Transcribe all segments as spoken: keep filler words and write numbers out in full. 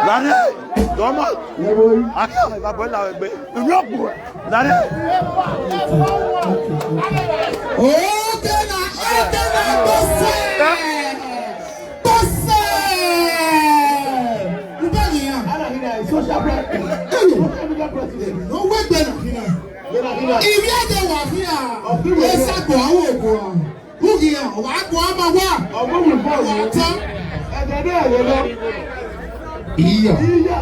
Lare, dọmọ. Aka, eva bọ la egbe. Ìlú ọgbọ. Lare. Okay na, okay na, tó sẹ. Tó sẹ. Ube ni ya. Social media president. Social media president. No way, Ben. Ìwé ẹ̀jẹ̀ wà fún yà. Ẹ ṣàgbọ̀ àwọn ògùn. Ugia, wa gbọ ama wa. Ọmọ mi bọ wa tọ. Ẹgẹdẹ ẹgẹdẹ. Iya. Iya.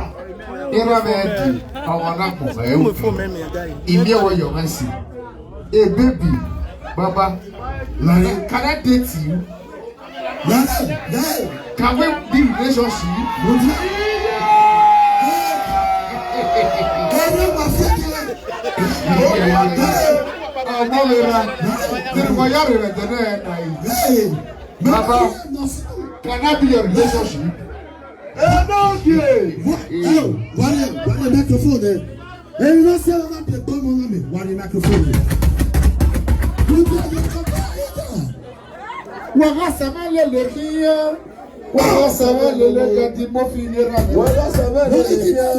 Era mẹ di, ọmọ na kpọ ẹ o. Imi ẹwọ yọ mẹ si. A baby, baba, like, can I date you? Like, like. Can we be relationship? Ẹrẹ wà fún mi. Ọmọ mi ra. Tẹ̀lé wọ yàrá rẹ̀ jẹ́ náà ẹ̀ náà yìí. Baba, can I be your relationship? Enogie. Wa-, yo, wari, wari microphone, eh. Èyí ló ṣe ọmọ bíi ẹgbẹ́ ọmọ náà mi, wari microphone. Wa gha sẹ ma lele khian. Wa gha sẹ ma lele khian, Timothy ni ra. Wa gha sẹ ma lele khian.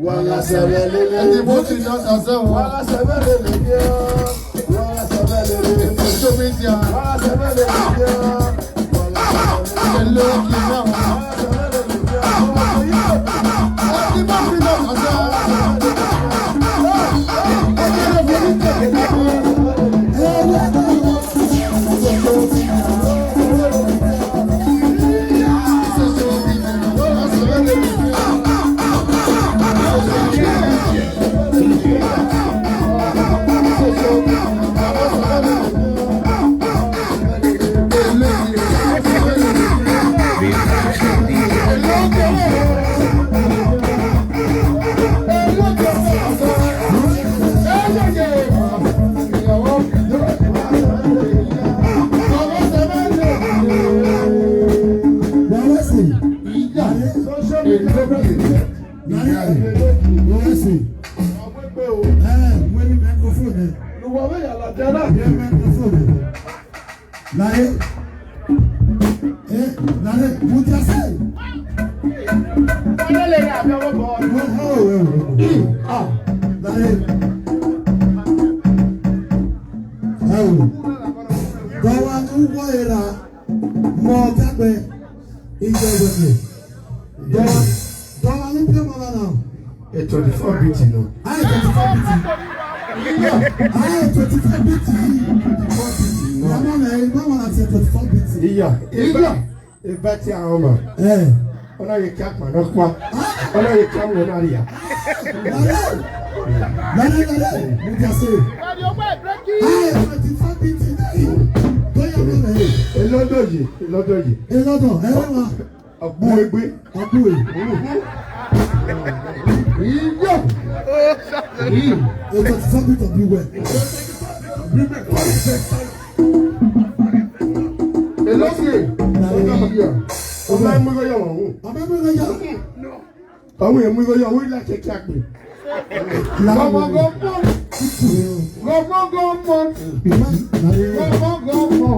Wa gha sẹ ma lele. Timothy ni ọ ta sẹ o. Wa gha sẹ ma lele khian. Wa gha sẹ ma lele. Social media. Wa gha sẹ ma lele khian. Hello, Kina. Lare. Eh, lare, mo ti ase. Oh, oh, oh, oh. Ah, lare. Oh. Gọwa ni wọ era, mọ dagbe, iye wẹkẹ. Dọmọ, dọmọ ni pure mother now. A twenty-four beat nọ. A twenty-four beat. A twenty-four beat. Twenty-four beat nọ. Mama na, mama na say twenty-four beat. Iya. Iya. Eba ti ahọn ma. Eh. Ọna ye kia kpa na kpa. Ọna ye kia mọ na ria. Lare, lare, lare. Mo ti ase. A twenty-four beat. Go ya mama. Elodo ye, elodo ye. Elodo, ẹ wá. Ọgbu egbe. Ọgbu egbe. Iyo. Iyo. Ètò ti sọ́bì tó bí wẹ̀. Èló fi è? Ọjọ́ ọmọ bíyà. Ọmọ ẹ̀mú ló yà wọ́n wò. Ọmọ ẹ̀mú ló yà. Àwọn èèmú yọ wí láti kí a pè. Gọmọ gọmọ. Gọmọ gọmọ. Gọmọ gọmọ.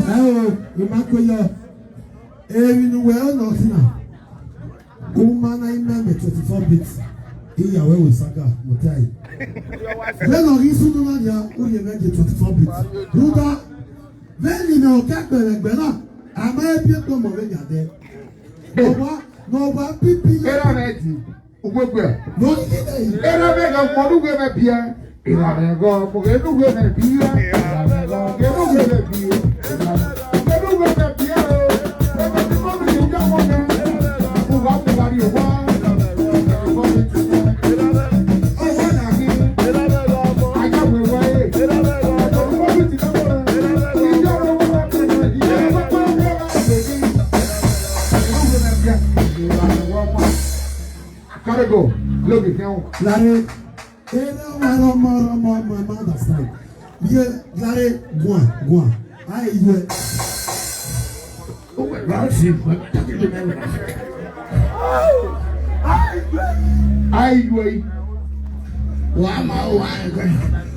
Ẹ o, ìmọ̀ kò yọ. Emwi ne uwẹ ọnọ sina, u ma na imẹ mẹ twenty-four beat, iyawe wẹ saga mọtai. Vbene ọ ghi sunu na nia, u rhie mwẹ gie twenty-four beat. Rhunmwuda, vbene imẹ ọkẹgbẹmwẹgbẹ na, a ma he biẹ kpọmọ vbe yan dẹ. Ne ọ wa, ne ọ wa pipi. Erha mwẹ di. Ugbegbe. Erha mwẹ gha kpọ ne uwẹ mwẹ biẹ. Erha mwẹ gha kpọ ne uwẹ mwẹ biẹ. Erha mwẹ gha kpọ ne uwẹ mwẹ biẹ. Erha mwẹ gha kpọ ne uwẹ mwẹ biẹ. Uwa, uwa, uwa. Carry go. Look at him. Lare, ere ọmwa, ọmọ, ọmọ, ọmọ, ma understand. Ye, lare, guan, guan. Ai, ye. Uwẹ, ra si, uwẹ, take it to me. Ai, ye. Wa ma, wa, uwẹ,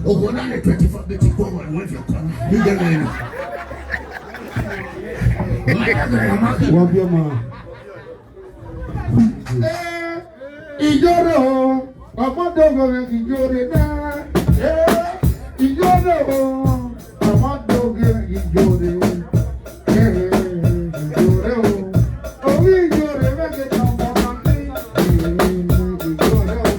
okhuo na le twenty-four, beti kọ, wa, wa, fi ọkọ na. Bi gẹ na. Wa bi ọmọ. Eh, iyore o, ọmọ doghe iyore na. Eh, iyore o, ọmọ doghe iyore. Eh, iyore o, ovbi iyore vbe ghe ne ọmọ na ni. Eh, iyore o.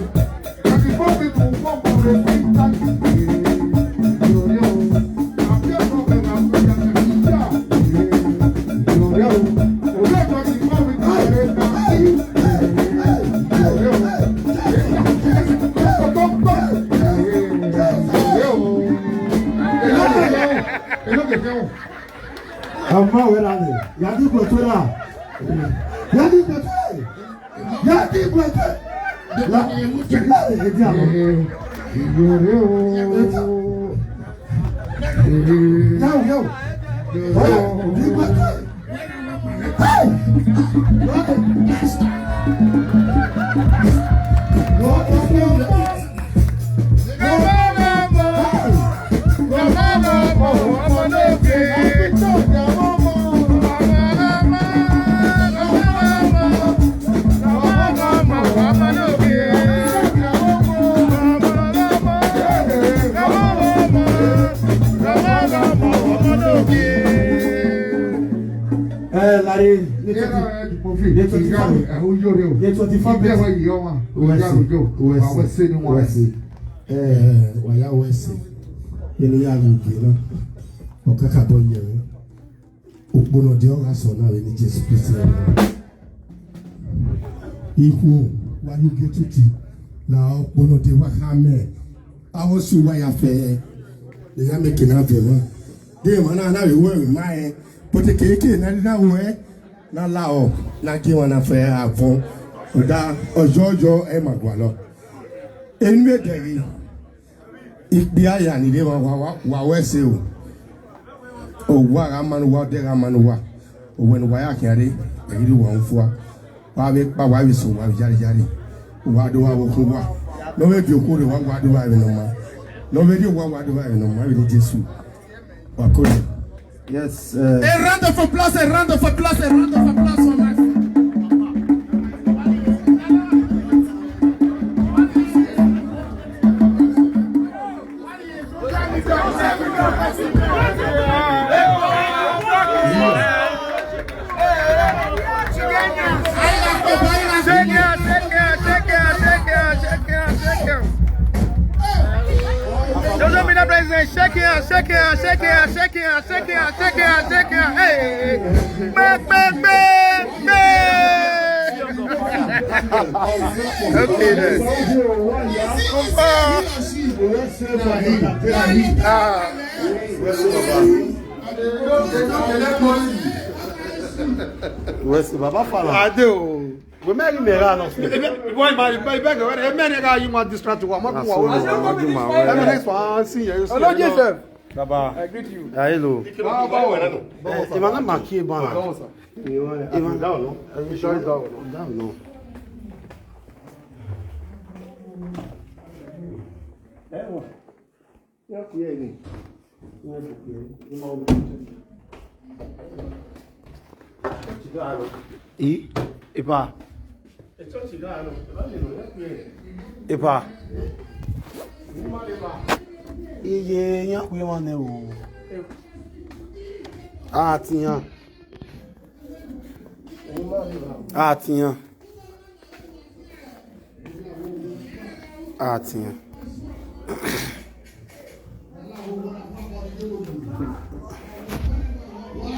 Ama wẹ ra nẹ, ya di gbe ẹtẹ ra, ya di gbe ẹtẹ. Ya ti gbẹtẹ. La, la, edi aro. Iyore o. Yau, yau. Oya, ti gbẹtẹ. Hey! Eh, Larry, ne twenty, ne twenty-five, ne twenty-five, uwẹ si, uwẹ si. Eh, wa ya wẹ ẹse. Vbene I ya ghe ugie na, ọ kakabọ ye mwẹ. Ukpo ne ọ diọn gha sẹ ọna vbe ne Jesu Kristi rre. Ikhuo, wa ya ugie tutu, la ukpo ne ọ de wa kha mẹ. Avbe ọse uwa ya fẹ, ne ya mẹ ke na viọ emwa. De emwa na na vbe wẹ emwa rẹn, but keke na na wẹ, na lahọ, na gie emwa na fẹ avọn. Ọda, ọyọyọ, ẹ ma gualọ. Enu vbe dẹghe. Ikpia ya ni rre emwa, wa, wa, wa wẹ ẹse o. Owa gha ma ne uwa, ọdẹ gha ma ne uwa. Owẹ ne uwa ya khian rre, ẹ ghi rre uwa fua. Wa vbe kpa, wa vbe so, wa vbe yare yare. Uwa do wa vbe okhuo uwa. Ne ọ vbe viọ okhuo rre uwa, wa do wa vbe ne ọ ma. Ne ọ vbe rrie uwa, wa do wa vbe ne ọ ma, vbe ne Jesu. Wa kore. Yes, uh, a round of applause, a round of applause, a round of applause for my Social media president, shake your hand, shake your hand, shake your hand, shake your hand, shake your hand, shake your hand, shake your hand. Hey, hey, hey. Bang, bang, bang, bang. Okay then. Ah. West Baba Fala. Ade o. We mẹ ghi mẹ ra nọ. Boy, my, my beg, we mẹ ne gha yi ma distract wa, ma ku wa. Asu, we. Ma ju ma we. Ẹ mẹ next one, see you. Hello, Joseph. Baba. I greet you. Ah, hello. Baba, baba. Eh, Emma na ma kie ba. Baba, sir. Emma. Down, no? Are you sure it's down, no? Down, no. Eh, what? I, epa. Epa. Iye, iran khui emwa nẹ o. A tian. A tian. A tian.